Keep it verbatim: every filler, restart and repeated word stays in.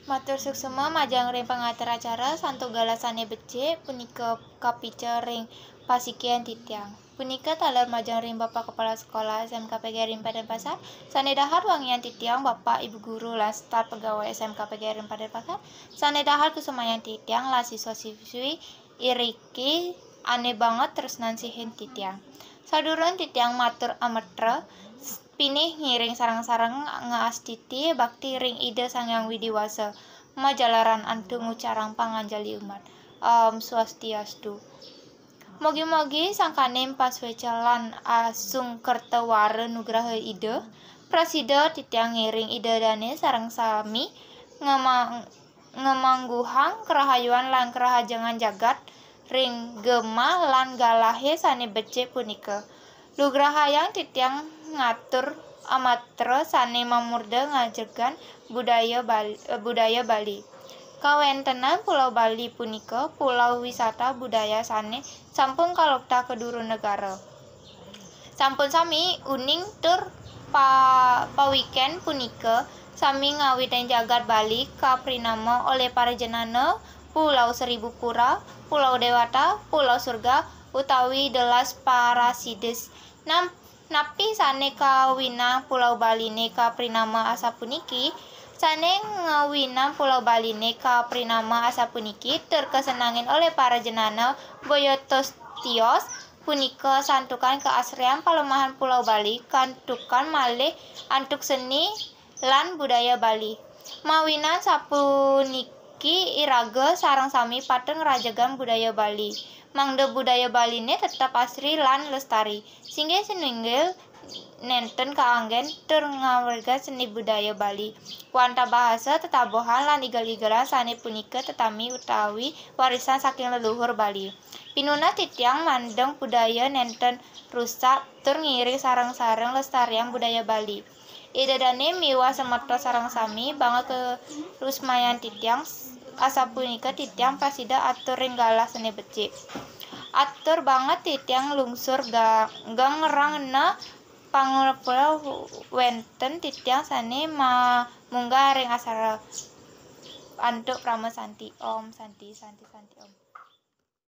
Matur suksma majeng ring pangatur acara, santukan galah sane becik punika kapica ring pasikian titiang. Punika taler majeng ring Bapak Kepala Sekolah S M K P G R I Padan Pasar, sane dahat wangian titiang Bapak Ibu Guru lan staf pegawai S M K P G R I Padan Pasar, sane dahat kusumayang titiang lan siswa-siswi iriki ane banget tresnan sihin titiang. Sadurung titiang matur ametra, pinih ngiring sareng-sareng ngaastiti bakti ring Ida Sang Hyang Widi Wasa, majalaran antuk ngucarang panganjali umat. Om Swastiastu. Mugi-mugi sangkaning pasueca lan asung kerta wara nugraha Ida, prasida titiang ngiring Ida Dane sareng sami ngemang-, ngemangguhang kerahayuan lan kerahajengan jagat ring gema lan galahe sane becik punika. Lugrahayang titiang ngatur amatra sane mamurda ngajegan budaya Bali, eh, budaya Bali. Kawentenan Pulau Bali punika pulau wisata budaya sane sampun kalukta ka duru negara. Sampun sami uning tur pa-, pawiken punika sami ngawitin jagat Bali kaprinama olih para jenana Pulau Seribu Pura, Pulau Dewata, Pulau Surga, utawi The Last Parasides. Nam-, napi sane kawinang Pulau Baline kaprinama asapuniki? Sane ngawinang Pulau Baline kaprinama asapuniki tur kasenengin olih para jenana boya tos tios punika santukan kaasrian palemahan Pulau Bali, kantukan malih antuk seni lan budaya Bali. Mawinan sapuniki iraga sareng sami patut ngrajegang budaya Bali, mangda budaya Baline tetep asri lan lestari. Singgih sinunggil nenten kaanggen tur ngawregang seni budaya Bali. Wantah bahasa, tetabuhan, lan igel-igelan sane punika tetami utawi warisan saking leluhur Bali. Pinunas titiang mandeng budaya nenten rusak tur ngiring sareng-sareng lestariang budaya Bali. Ida Dane miwah semeton sareng sami banget kalugrahayang titiang, asapunika titiang prasida atur ring galah sane becik. Atur banget titiang lungsur ga-, geng rang na pangurapura wenten titiang sane ma-, munggah ring acara. Antuk Parama Santi. Om Santi, Santi, Santi, Om.